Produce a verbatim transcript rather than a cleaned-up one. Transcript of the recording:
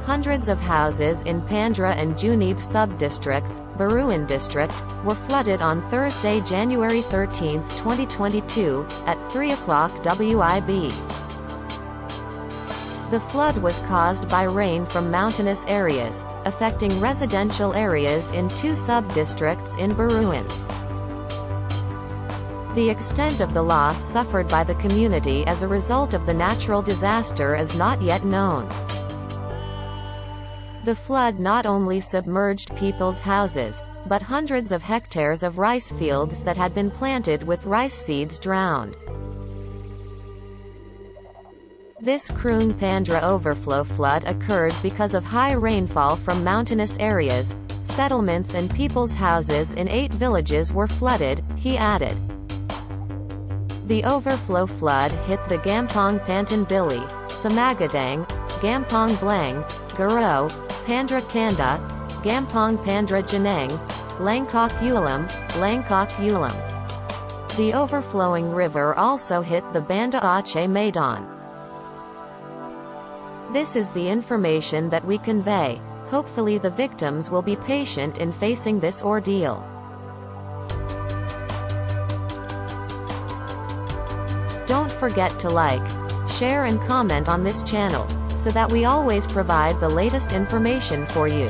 Hundreds of houses in Pandra and Junib sub-districts, Baruen district, were flooded on Thursday, January thirteenth, twenty twenty-two, at three o'clock W I B. The flood was caused by rain from mountainous areas, affecting residential areas in two sub-districts in Baruen. The extent of the loss suffered by the community as a result of the natural disaster is not yet known. The flood not only submerged people's houses, but hundreds of hectares of rice fields that had been planted with rice seeds drowned. This Khrung Pandra overflow flood occurred because of high rainfall from mountainous areas, settlements and people's houses in eight villages were flooded, he added. The overflow flood hit the Gampong Pantan Bili, Samagadang, Gampong Blang, Garo, Pandra Kanda, Gampong Pandra Janang, Langkok Ulam, Langkok Ulam. The overflowing river also hit the Banda Aceh Maidan. This is the information that we convey. Hopefully the victims will be patient in facing this ordeal. Don't forget to like, share and comment on this channel, so that we always provide the latest information for you.